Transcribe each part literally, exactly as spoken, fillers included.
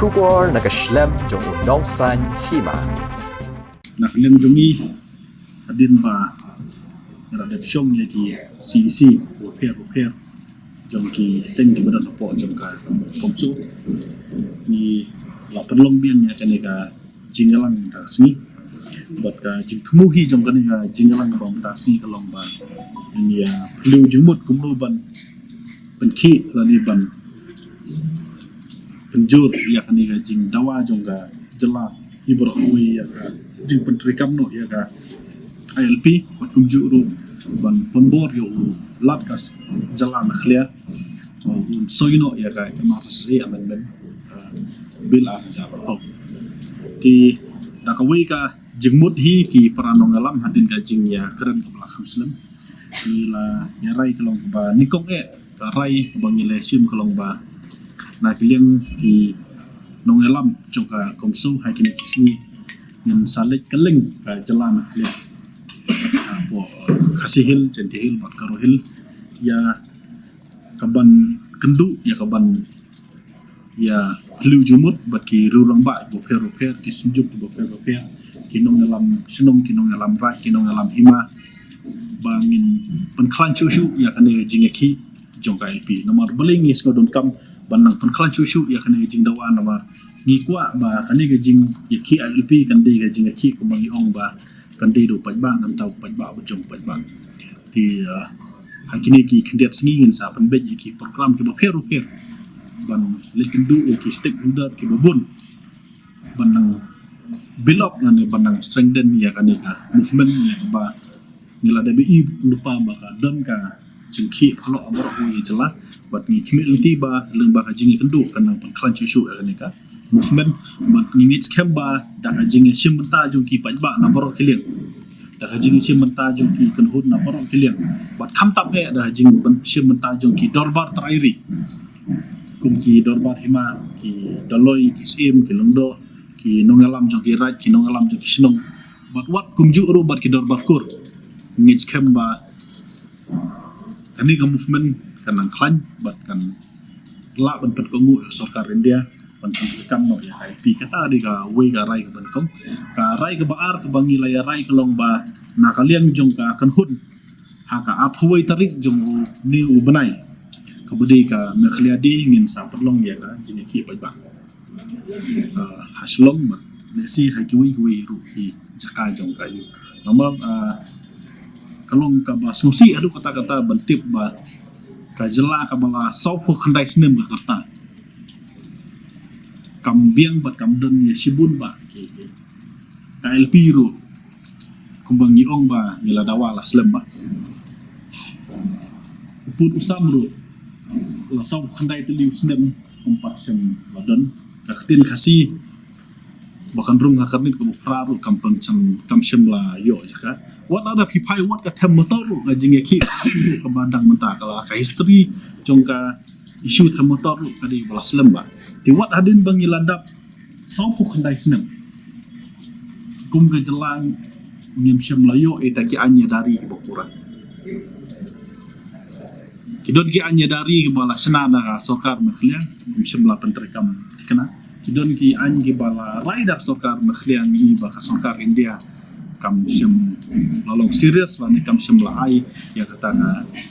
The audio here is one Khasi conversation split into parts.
Khubor na ka shlem jong u Nongsaiñ Hima. Na ka liang jong ngi, hadien ba nga la dep shong ïa ki C E C bapher bapher jong ki seng kiba don hapoh jong ka CoMSO, ngi la pynlong biang ïa kane ka jingïalang mynta ka sngi. Bad ka jingthmu hi jong kane ka jingïalang ba mynta ka sngi ka long ba ngin ïa phylliew jingmut kumno ban pynkhih lane ban pynjur ïa kane ka jingdawa jong ka jylla, hi baroh kawei ïa ka jingpyntreikam noh ïa ka I L P, bad kumjuh ruh ban pynbor ïa u Lat ka jylla Meghalaya, uh, un soi noh ïa ka M R S A Amendment, uh, Bill ar hajar arphew. Te da kawei ka jingmut hi ki para nongïalam, hadien ka jingïakren kaba la kham slem, ngi la ïa rai ka long ba nyngkong eh ka rai kaba ngi la shim ka long ba na ka liang ki nongïalam jong ka CoMSO ha kine ki sngi ngin sa leit kylleng ka jylla Meghalaya, hapoh Khasi Hills, Jaintia Hills bad Garo Hills, ïa kaban kynduh, ïa kaban ïa phylliew jingmut bad ki rangbah bapher bapher, ki synjuk bapher bapher, ki nongïalam shnong, ki nongïalam raid, ki nongïalam hima, ba ngin pynkhlaiñ shuh shuh ïa kane ka jingïakhih jong ka I L P. Namar balei ngi sngew donkam ban nang pynkhlaiñ shuh shuh ïa kane ka jingdawa, namar ngi kwah ba kane ka jingïakhih I L P kan dei ka jingïakhih kumba ngi ong ba kan dei da u paidbah, nangta u paidbah bad jong u paidbah. Te, uh, ha kine ki khyndiat sngi ngin sa pynbeit ïa ki program kiba pher bapher ban leit kynduh ïa ki stakeholder kiba bun ban nang build up lane ban nang strengthen ïa kane ka movement ïa kaba ngi la dep ïohi lypa ba ka don ka jingkhih phyllaw ha baroh kawei ka jylla. Bad ngi khmih lynti ba lyngba ka jingïakynduh kan nang pynkhlaiñ shuh shuh ïa kane ka movement. Bad ngi ngeit skhem ba da ka jingïashim bynta jong ki paidbah na baroh ki liang, da ka jingïashim bynta jong ki kynhun na baroh ki liang, bad khamtam eh da ka jingshim bynta jong ki dorbar trai ri, kum ki dorbar hima, ki dolloi, ki syiem, ki lyngdoh, ki nongïalam jong ki raid, ki nongïalam jong ki shnong, bad wat kumjuh ruh bad ki dorbar kur, ngi ngeit skhem ba kane ka movement kan nang khlaiñ bad kan lah ban pynkohnguh ïa ka sorkar India ban pyntrei kam noh ïa ka I L P. Kata dei kawei ka rai kaba nyngkong. Ka rai kaba ar kaba ngi la ïa rai ka long ba na ka liang jong ka kynhun, ha ka arphew wei tarik jong une u bnai, kaba dei ka Meghalaya Day, ngin sa pynlong ïa ka jingïakhih paidbah, uh, ha Shillong, bad lehse ha kiwei kiwei ruh ki jaka jong ka ïing. Namar, uh, ka long kaba sngewsih haduh katta katta ban tip ba ka jylla kaba la sawphew khyndai snem ka rta, kam biang bad kam don ïa shibun bah ki, ki, ka I L P ruh, kumba ngi ong ba ngi la dawa la slem bah. U pud u sam ruh la sawphew khyndai tylli u snem, ym pat shym la don. Ka ktien Khasi ba kan rung ha ka miet kaba phra ruh kam pynshym, kam shym la ïoh jaka. Wat lada phi phai wat ka them motor ruh, ka jingïakhih kaba dang mynta, ka la ka history jong ka issue them motor ruh ka dei ba la slem bah. Te wat hadien ba ngi la dap sawphew khyndai snem kum ka jylla, ngim shym la ïoh ïa kita ki aiñ ïada ri kiba pura. Ki don ki aiñ ïada ri kiba la shna da ka sorkar Meghalaya, ngim shym la pyntreikam thikna. Ki don ki aiñ kiba la rai da ka sorkar Meghalaya, ngi ba ka sorkar India kam shym la long serious lane kam shym la ai ïa kata ka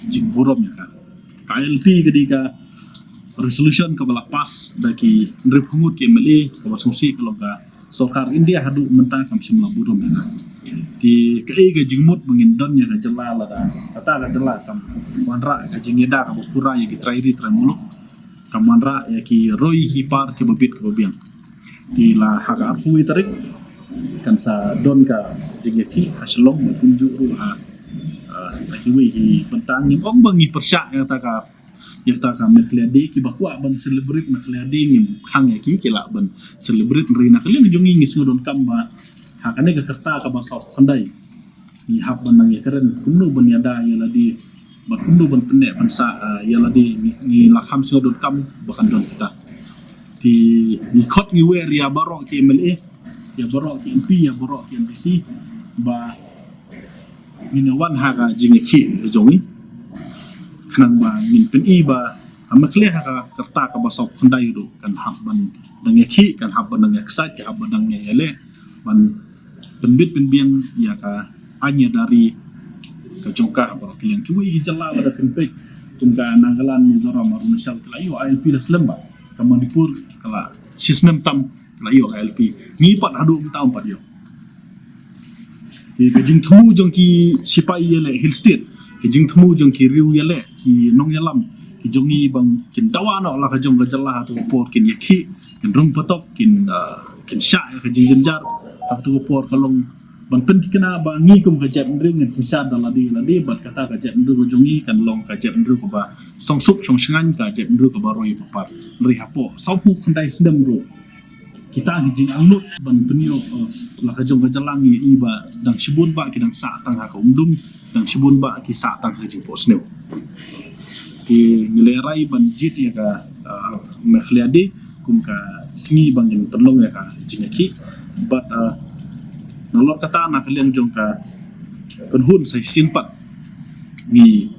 jingburom ïa ka. Ka I L P ka dei ka resolution kaba la pass da ki hynriewphew ngut ki M L A, kaba sngewsih ka long ka sorkar India haduh mynta kam shym la burom ïa ka. Te kaei ka jingmut ba ngin don ïa ka jylla lada kata ka jylla kam wanrah ka jingïada kaba pura ïa ki trai ri trai muluk, kam wanrah ïa ki roi ki par kiba bit kiba biang. Te la ha ka arphew wei tarik kan sa don ka jingïakhih ha Shillong, bad kumjuh ruh ha, ah, ha kiwei ki bynta. Ngim ong ba ngi pyrshah ïa kata ka, ïa kata ka Meghalaya Day. Kiba kwah ban celebrate Meghalaya Day ngim khang ïa ki, ki lah ban celebrate, hynrei na ka liang jong ngi, ngi sngew donkam ba ha kane ka rta kaba sawphew khyndai ngi hap ban nang ïakren kumno ban ïada ïa lade, bad kumno ban pynneh pynsah, ah, ïa lade. Ngi, ngi la kham sngew donkam ba kan don kata. Te ngi khot ngi wer ïa baroh ki M L A, ïa baroh ki M P, ïa baroh ki M D C, ba ngin ïa wan ha ka jingïakhih jong ngi, khnang ba ngin pyni ba ha Meghalaya ha ka rta kaba sawphew khyndai ruh kan hap ban dang ïakhih, kan hap ban dang ïaksaid, kan hap ban dang ïaleh ban pynbit pynbiang ïa ka aiñ ïa dari ka jong ka ha baroh ki liang. Kiwei ki jylla lada phin peit kum ka Nagaland, Mizoram, Arunachal, ka la ïoh ILP da slem bha. Ka Manipur ka la shisnem tam ka la ïoh ILP. Ngi pat haduh mynta ym pat ïoh. Ki, ka jingthmu jong ki sipai ïaleh Hill State, ka jingthmu jong ki riew ïaleh, ki nongïalam ki jong ngi ba kin dawa noh la ka jong ka jylla ha tu ka por, kin ïakhih, kin rung patok, kin, ah, kin shah ïa ka jingjynjar ha tu ka por, ka long ban pynthikna ba ngi kum ka jaitbynriew ngin synshar da lade lade, bad kata ka jaitbynriew ka jong ngi kan long ka jaitbynriew kaba songsuk songshngaiñ, ka jaitbynriew kaba roi ba par. Hynrei hapoh sawphew khyndai snem ruh kita ki jingangnud ban pynïoh, eh, la ka jong ka jylla ngi i ba dang shibun bah ki dang sah tang ha ka umdum, dang shibun bah ki sah tang ha ka jingphohsniew. Ki ngi la rai ban jied ïa ka, eh, Meghalaya Day kum ka sngi ba ngin pynlong ïa ka jingïakhih. Bad, eh, nalor kata, na ka liang jong ka kynhun sa shisien pat ngi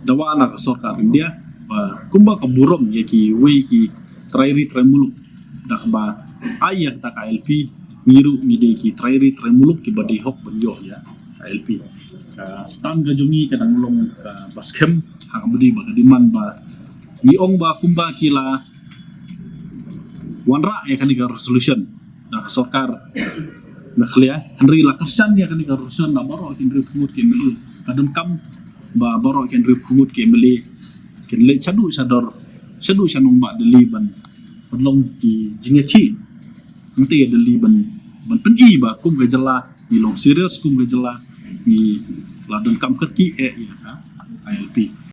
dawa na ka sorkar India ba kumba ka burom ïa kiwei ki trai ri trai muluk da kaba ai ïa kata ka ILP, ngi ruh ngi dei ki trai ri trai muluk kiba dei hok ban ïoh ïa ka ILP. Ka stand ka jong ngi ka dang long kaba skhem, ha kaba dei ba ka demand ba ngi ong ba kumba ki la wanrah ïa kane ka resolution na ka sorkar Meghalaya, hynrei la kyrshan ïa kane ka resolution na baroh ki hynriewphew ngut ki MLA. Ka donkam ba baroh ki hynriewphew ngut ki MLA kin leit shaduh shador, shaduh sha nongbah Delhi ban pynlong ki jingïakhih hangta ïa Delhi ban, ban pyni ba kum ka jylla ngi long serious, kum ka jylla ngi la donkam kyrkieh ïa ka ILP.